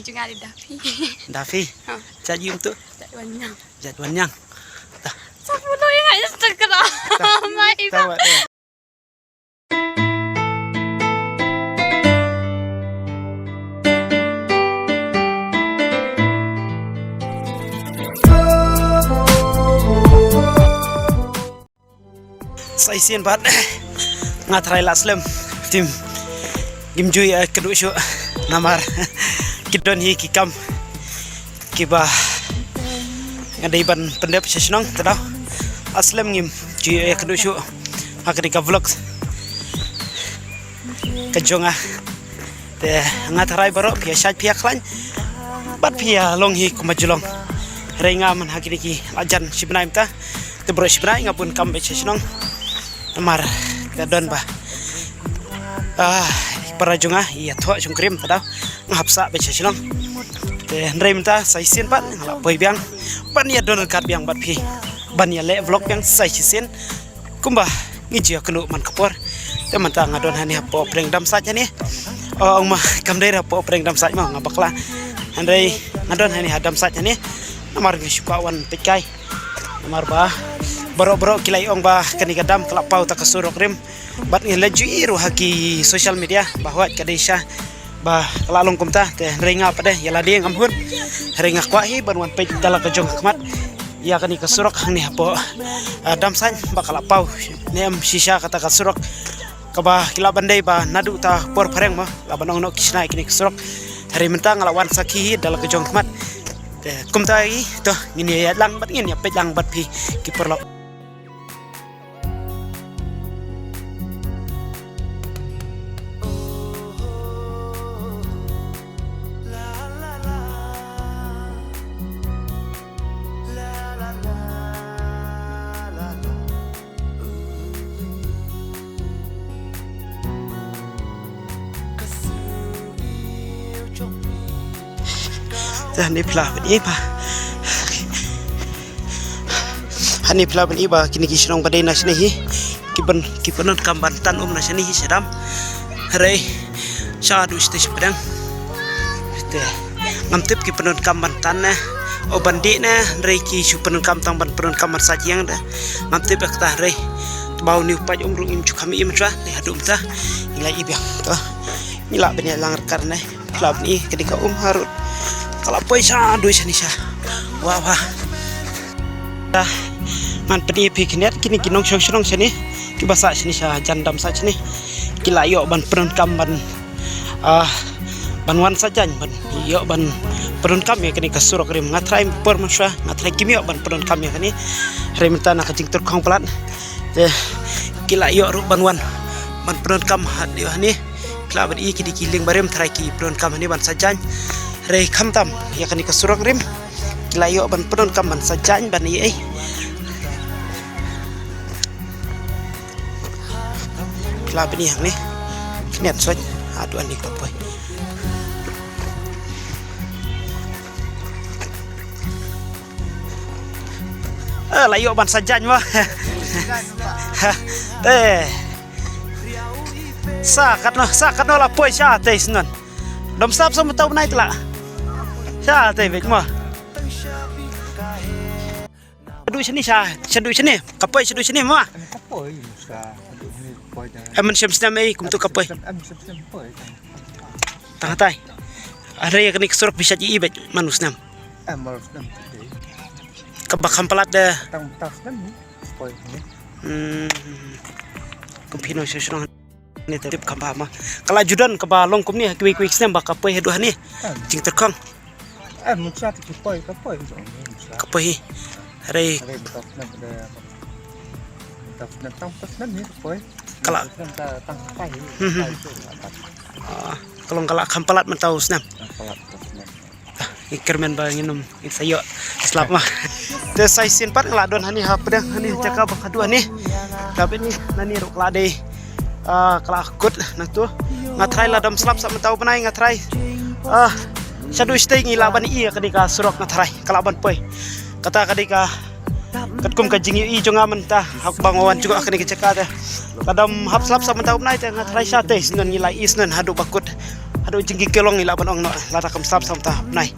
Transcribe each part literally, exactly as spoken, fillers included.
Jong nga dei Daffy. Daffy. Ha. Jait aïu to? Jait Wanniang. Jait Wanniang. Sa pule ïa nga Instagram. Mai ba. Sa shisien pat nga tharai la slem. Tim, ngim ju ïakynduh shuh namar ki don hi ki kam kiba nga dei ban pyndep sha shnong, te dei la slem ngim ju ïakynduh shuh ha kane ka vlog ka jong nga. Te nga tharai baroh phi ïa shait phi ïa khlaiñ bad phi ïa long hi kumba ju long. Hynrei nga man ha kine ki la jan shi bnai mynta. Te baroh shi bnai nga bun kam beit sha shnong. Namar ka don ba, ah, para jong nga ïa thoh shongkurim, te dei nga hap sah beit sha shnong. Te hynrei mynta sa shisien pat nga la poi biang ban ïa don ryngkat biang bad phi, ban ïa leh vlog biang sa shisien. Kumba ngi ju ïakynduh man ka por. Te mynta nga don hangne hapoh pdeng dam sait hangne. O, ong ma, kam dei hapoh pdeng dam sait ma, nga bakla. Hynrei nga don hangne ha dam sait hangne. Namar nga shu kwah wan peit kai. Namar ba baroh baroh ki la ong ba kane ka dam ka la paw ta ka surok rim. Bad ngi la ju ïohi ruh ha ki social media ba hooid ka dei sha ba ka la long kumta, te hynrei nga pat de ïa lade ngam hun. Hynrei nga kwah hi ban wan peit da la ka jong ka khmat ïa kane ka surok hangne hapoh, ah, dam sait ba ka la paw ne em shisha kata ka surok kaba ki la ban dei ba naduh ta por phareng ma la ban ong noh ki shna ïa kane ka surok. Hynrei mynta nga la wan sakhi hi da la ka jong ka khmat. Te kumta hi to ngin ïa ïaid lang bad ngin ïa peit lang bad phi ki paralok. Te hangne phi lah ban i ba, hangne phi lah ban i ba kine ki shnong ba dei na shane hi ki ban, ki pyndonkam ban tan um na shane hi sha dam. Hynrei shaduh shatei shapdeng te ngam tip ki pyndonkam ban tan ne, o ban dih ne, hynrei ki shu pyndonkam tang ban pyndonkam ban sait ïing de. Ngam tip ïa kata hynrei ba une u paid um ruh ngim ju kham im shuwa ne haduh mynta. Ngi la i biang to. Ngi lah ban ïalang ryngkat ne. Phi lah ban i kane ka um harud ka la poi shaduh shane sha. Wah, wah. Te ngan pyni ïa phi khyndiat kine ki nongshong shnong shane kiba sah shane sha jan dam sait shane. Ki la ïoh ban pyndonkam ban, ah, ban wan sait jaiñ ban ïoh ban pyndonkam ïa kane ka surok rim. Nga tharai por mynshuwa nga tharai kim ïoh ban pyndonkam ïa kane. Hynrei mynta na ka jingtyrkhong palat te ki la ïoh ruh ban wan ban pyndonkam haduh hangne. Phi lah ban i kine ki lieng barim tharai ki pyndonkam hangne ban sait jaiñ. Hynrei khamtam ïa kane ka surok rim ki la ïoh ban pyndonkam ban sait jaiñ ban i ei. Phi lah ban i hangne. Khyndiat shuwa haduh hangne ka poi. Eh, la ïoh ban sait jaiñ mo. Eh. Sa katno, sa katno la poi shatei shnong. Dom slap sa mynta u bnai te la. Shatei beit mo. Shaduh shane sha, shaduh shane. Ka poi shaduh shane mo. Ka poi, sa, shaduh shane ka poi da. Em, mynshem snem ei, kumto ka poi. Em, mynshem snem poi da. Tang hatai. Hynrei kane ka surok phi shait i beit man u snem. Em, man u snem. Kaba kham palat de. Tang, tang snem ni. Poi ni. Hmm. Kum phi nongshong shnong ne te tip kham bha ma. Ka la ju don kaba long kumne ha kiwei kiwei ki snem ba ka poi haduh hangne. Em. Jingtyrkhong. Em, mynta te ki poi, ka poi, mynta. Ka poi hi. Hynrei. Hynrei mynta snem de. Mynta snem, tang mynta snem ni ka poi. Ka la. Mynta snem tang, tang ka poi hi. Hmm, hmm. Poi tu, ka la. Ah, ka long ka la kham palat mynta u snem. Kham palat mynta snem. Ah, i kyrmen ba ngin ym, ngin sa ïoh slap ma. Te sa shisien pat nga la don hangne hapdeng hangne jaka ba ka duh hangne. Ka bynta nangne ruh ka la dei, ah, ka la kut nangto. Nga tharai la dom slap sa mynta u bnai nga tharai. Ah, shaduh shatei ngi lah ban i ïa kane ka surok nga tharai ka lah ban poi. Kata ka dei ka katkum ka jingïohi jong nga mynta haba nga wan jngoh ha kane ka jaka te. Ka dom hap slap sa mynta u bnai te nga tharai shatei shnong ngi lah i shnong haduh ba kut. Haduh jingkieng kelong ngi lah ban ong noh lada kam sap sa mynta bnai.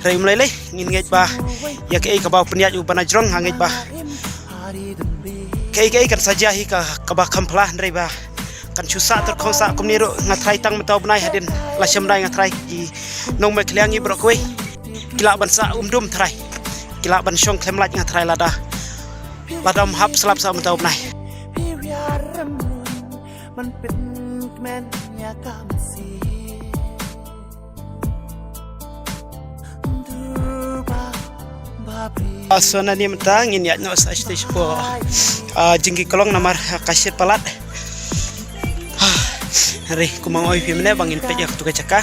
Hynrei ym lei lei, ngin ngeit ba ïa kaei kaba u pynïaid u ba na jrong, nga ngeit ba kaei kaei kan sa jia hi ka, kaba kham pla, hynrei ba kan shu sah tyrkhong sah kumne ruh. Nga tharai tang mynta u bnai hadien lashai bnai nga tharai ki nongmihkhmat ïa ngi baroh kawei ki lah ban sah umdum tharai, ki lah ban shong khlem lait nga tharai lada, lada ym hap slap sah mynta u bnai. Ah, so nangne mynta ngin ïaid noh sa sha stage hapoh, ah, jingkieng kelong namar, ah, ka shit palat. Ah, hynrei kumba nga ong ïa phi mynne ba ngin peit ïa katu ka jaka.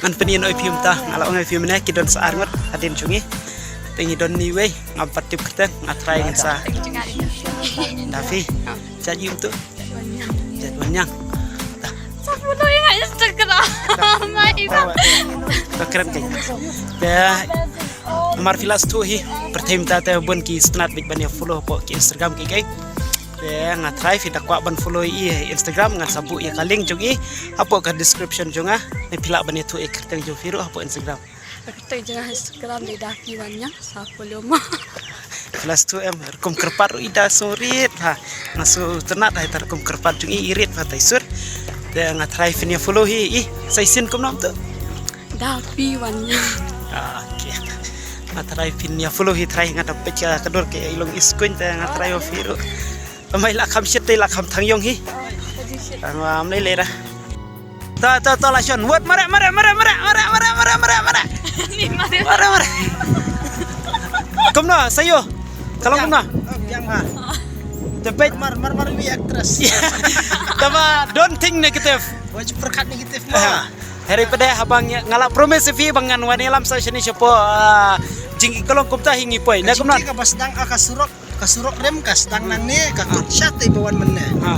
Ngan pyni noh ïa phi mynta, nga la ong ïa phi mynne ki don sa ar ngut hadien jong ngi. Te ngi don ni wei, ngam pat tip kyrteng, nga tharai ngin sa. Da phi. Jait aïu tu? Jait Wanniang. Sa follow ïa nga Instagram. Mai ba. Ka kren kai. Te namar phi la sngewthuh hi, pyrthei mynta te bun ki sngewtynnat beit ban ïa follow hapoh ki Instagram ki kai. Te nga tharai phi da kwah ban follow ïa i ha Instagram, ngan sa buh ïa ka link jong i hapoh ka description jong nga. Ne phi lah ban ïathuh ïa ka kyrteng jong phi ruh hapoh Instagram. Ka kyrteng jong nga ha Instagram dei Dapi Wanniang, sa follow mo. Phi la sngewthuh em, rukom kyrpad ruh i da sngewrit ha. Nga sngewtynnat ha ita rukom kyrpad jong i, i rit ha tai sur. Te nga tharai phin ïa follow hi i, sa shisien kumno tu? Dapi Wanniang. Ah, okay. Nga tharai phin ïa follow hi, tharai nga da peit ka dur ka i long i skuin, te nga tharai ïa phi ruh. Tang ba i la kham shit te i la kham thang ïong hi. Tang ba ym lei lei da. To to to la shon. Wot mare mare mare mare. Ni mare. Mare mare. Kumno sa ïoh? Ka long kumno? Oh, biang ma. Te peit. Mar mar mar wi actress. Tang ba don't think negative. Wat ju pyrkhat negative ma. Hynrei pat de haba nga la promise ïa phi ba ngan wan ïalam sa shane shapoh, ah, jingkieng kelong kumta hi ngi poi. Ne kumno? Ka jingkieng kaba sdang, ah, ka surok. Ka surok rim ka sdang nangne, ka kut sha te ba wan mynne. Ha.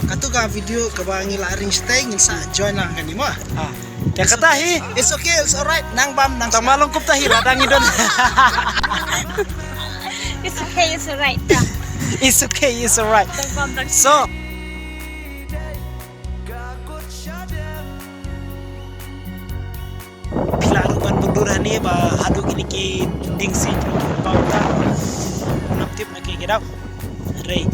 Katu ka video kaba ngi la ring sha te ngin sa join lang kane mo. Ha. Te kata hi. It's okay, it's alright. Nang bam nang. Tang ba long kumta hi la dang i don. It's okay, it's alright. It's okay, it's alright. Nang bam nang. So. Phi lah ruh ban bud dur hangne ba haduh kine ki dieng siej ruh ki paw ta. Ngam tip na ki ki daw. Hynrei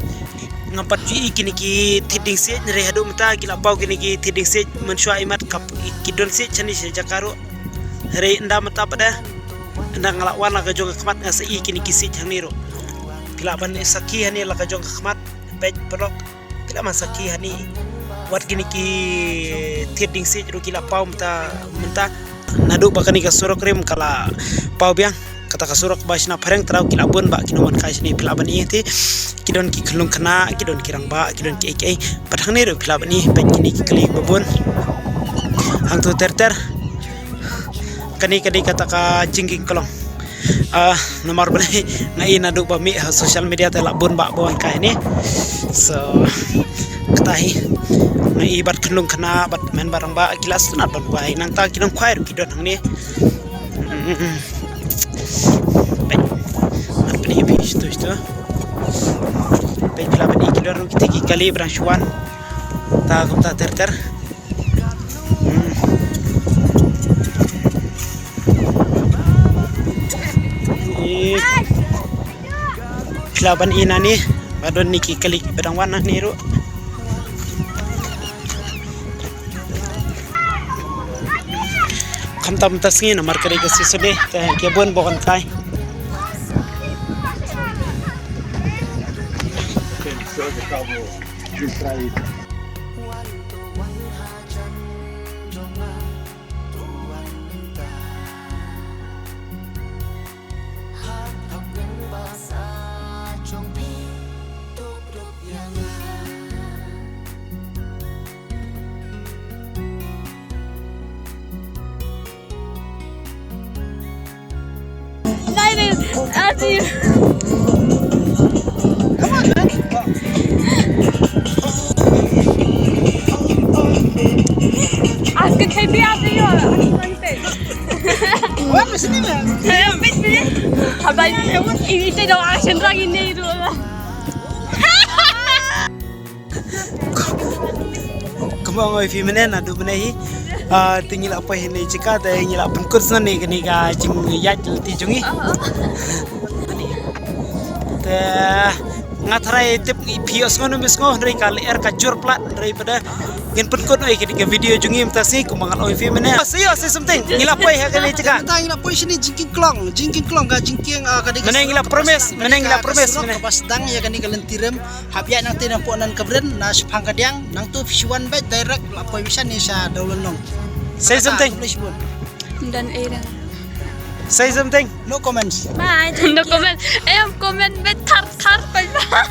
ngam pat ju i kine ki thied dieng siej, hynrei haduh mynta ki la paw kine ki thied dieng siej, mynshuwa imat ka ki don siej shane sha jaka ruh. Hynrei ynda mynta pat de, ynda nga la wan la ka jong ka khmat nga sa i kine ki siej hangne ruh. Phi lah ban sakhi hangne la ka jong ka khmat, peit paralok. Ki la man sakhi hangne. Wat kine ki thied dieng siej ruh ki la paw mynta, mynta. Naduh ba kane ka surok rim ka la paw biang. Kata ka surok ba shna phareng trai ki la bun ba ki nongwan kai shane, phi lah ban i te. Ki don ki khyllung khynnah, ki don ki rangbah, ki don ki ei ki ei. Pat hangne ruh phi lah ban i, peit kine ki kali ba bun. Hangto ter ter. Kane ka dei kata ka jingkieng kelong. Ah, namar balei nga i naduh ba mih ha social media te la bun ba bun kai ne. So kata hi nga i bad khyllung khynnah bad men bad rangbah ki la sngewtynnat ban wai, nangta ki nongkhwai ruh ki don hangne. Peit. Ngan pyni ïa phi shatu shatu. Peit phi lah ban i ki don ruh kita ki kali ba dang shu wan. Ta kumta ter ter. Hmm. Phi lah ban i nangne ba don ne ki kali ba dang wan nangne ruh. Khamtam mynta sngi namar ka dei ka season ne te ki bun ba wan kai. Nai, nai, ah, si. Come on, man. Ask K B after you. What was it? Wait, wait. Habang ini, ini dah action lagi ni tu. Ka Ba nga ong ïa phi mynne, naduh mynne hi. Ah, te ngi la poi hangne jaka, te ngi la pynkut shuh ne kane ka jingïaid lynti jong ngi. Te nga tharai tip phi ïohsngew ne ym ïohsngew, hynrei ka lyer ka jur palat, hynrei pat ngin pynkut noh ïa kane ka video jong ngi mynta sngi, kumba nga la ong ïa phi mynne. Sa ïoh, say something. Ngi la poi ha kane jaka. Mynta ngi la poi shane jingkieng klong, jingkieng klong ka jingkieng, ah, ka dei ka surok kaba sdang, mynne ngi la promise, mynne ngi la promise, surok kaba sdang ïa kane ka lynti rem. Hap ïaid nangta na poh nan ka bren, na shaphang ka diang, nangta phi shu wan beit direct, la poi beit shane sha Dawlynlong. Say something. Don Aiden. Say something. No comments. Bye. No comment. Eh, em comment beit thar thar beit ba.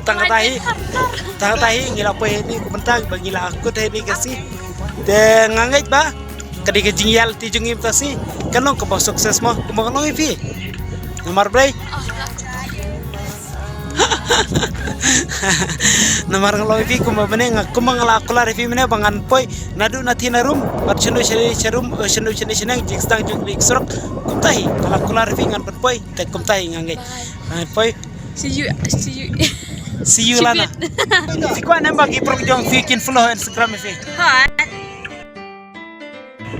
Tang kata hi. Thar thar. Tang kata hi ngi la poi hangne kumta ba ngi la kut hangne ka sngi. Te nga ngeit ba ka dei ka jingïaid lynti jong ngi mynta sngi kan long kaba success mo, kumba nga la ong ïa phi. Namar balei? Namar nga la ong ïa phi kumba mynne nga, kumba nga la kular ïa phi mynne ba ngan poi naduh na thie na rum bad shano shano sharum, eh, shano shano shaneng jingsdang jong kane ka surok. Kumta hi nga la kular ïa phi ngan pynpoi, te kumta hi nga ngeit. Ngan poi. See you, see you. See you, Lana. Phi kwah ne em ba ki paralok jong phi kin follow Instagram ïa phi? Hooid.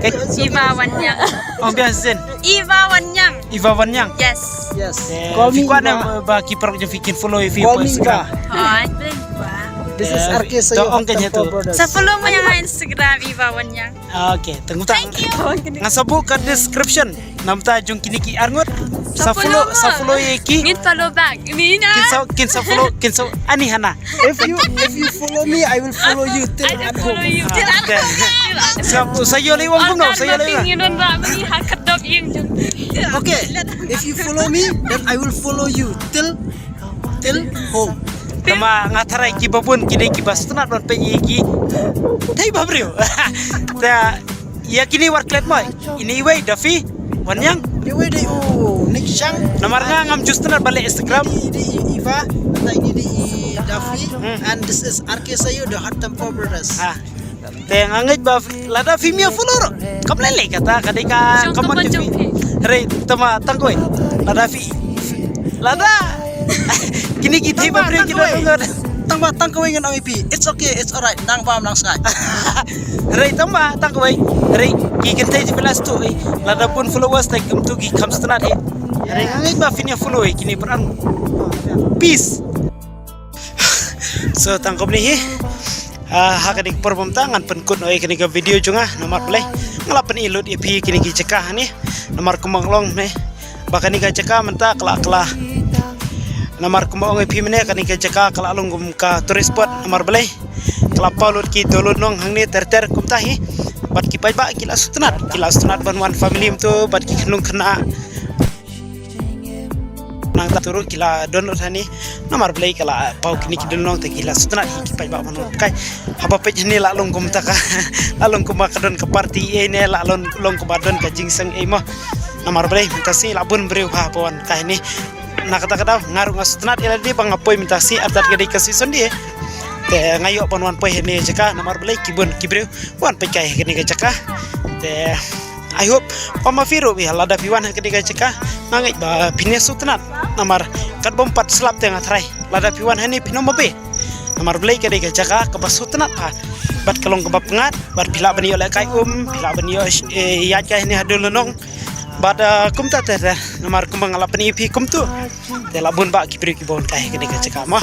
Eva Wanniang. Ong biang shisien. Eva Wanniang. Eva Wanniang. Yes. Yes. Eh, call me Eva. Phi kwah ne em ba ki paralok jong phi kin follow ïa phi ha Instagram? Hooid, Eva. This is R K Sayo. To ong kane tu. Sa follow mo ïa nga ha Instagram, Eva Wanniang. Ah, okay, thank you. Thank you. Nga sa buh ka description namar jong kine ki arngut. Sa follow, sa follow ïa ki. Ngin follow back. Kin sa, kin sa follow, kin sa, ani hana. If you, if you follow me, I will follow you till at home. Sa, sa ïoh lei wan kumno, sa ïoh lei wan. Okay, if you follow me, then I will follow you till till home. Tangba nga tharai kiba bun ki dei kiba sngewtynnat ban peit ïa ki. Dei ba briew. Ta ïa kine wat klet mai. Ine iwei Daffy Wanniang. Iwei dei u Nick Chang. Namar nga ngam ju sngewtynnat ban leh Instagram. Ine dei Eva, ta ine dei Daffy. And this is R K Sayo, the Hot Tempo Brothers. Te nga ngeit ba lada phim ïa follow ruh kam lei lei kata ka dei ka common jong phi. Hynrei tangba tang kawei lada phi lada kine ki thei ba briew ki don. Tangba tang kawei ngan ong ïa phi, it's okay, it's alright, nang bam nang sngai. Hynrei tangba tang kawei, hynrei ki kynthei ki phi la sngewthuh, lada bun followers te kumtu ki kham sngewtynnat hi. Hynrei nga ngeit ba phin ïa follow ïa kine para. Peace. So tang kumne hi. Ah, ha kane ka por mynta ngan pynkut noh ïa kane ka video jong nga namar balei nga la pyni lut ïa phi kine ki jaka hangne. Namar kumba nga la ong mynne ba kane ka jaka mynta ka la, ka la, namar kumba ong ïa phi mynne kane ka jaka ka la long kum ka tourist spot namar balei ka la paw lut ki Dawlynlong hangne ter ter kumta hi. Bad ki paidbah ki la sngewtynnat, ki la sngewtynnat ban wan family mynta bad ki khynnah khynnah. Nangta tu ruh ki la don lut hangne namar balei ka la paw kine ki Dawlynlong te ki la sngewtynnat hi ki paidbah ban wan kai. Haba peit hangne la long kumta ka, la long kumba ka don ka party ei ne la long, long kumba don ka jingseng ei mo. Namar balei mynta sngi la bun briew ha ba wan kai hangne. Na kata ka daw nga ruh nga sngewtynnat ïa lade ba nga poi mynta sngi artat ka dei ka season de. Te nga ïoh ban wan poi hangne jaka namar balei ki bun ki briew wan peit kai ha kane ka jaka. Te I hope ba ma phi ruh ïa lada phi wan ha kane ka jaka nga ngeit ba phin ïa sngewtynnat namar kat bym pat slap te nga tharai lada phi wan hangne phin ym babe. Namar balei ka dei ka jaka kaba sngewtynnat bha bad ka long kaba pyngngad bad phi lah ban ïoh lehkai um, phi lah ban ïoh, eh, ïaid kai hangne ha Dawlynlong. Bad, eh, kumta te, te namar kumba nga la pyni ïa phi kumtu. Te la bun bah ki briew kiba wan kai ha kane ka jaka mo.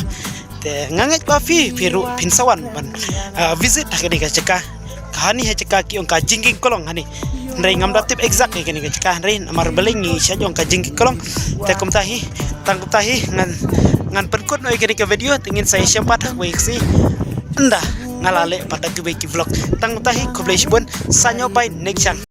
Te nga ngeit ba phi, phi ruh phin sa wan ban, ah, visit ha kane ka jaka. Ka hangne ha jaka ki ong ka Jingkieng Klong hangne. Hynrei ngam da tip exact ïa kane ka jaka hynrei namar balei ngi shait ong ka Jingkieng Klong. Te kumta hi, tang kumta hi ngan, ngan pynkut noh ïa kane ka video te ngin sa ïashem pat ha kawei ka sngi. Ynda nga la leh pat da kiwei ki vlog. Tang kumta hi khublei shibun, sa ñiew bye next chance.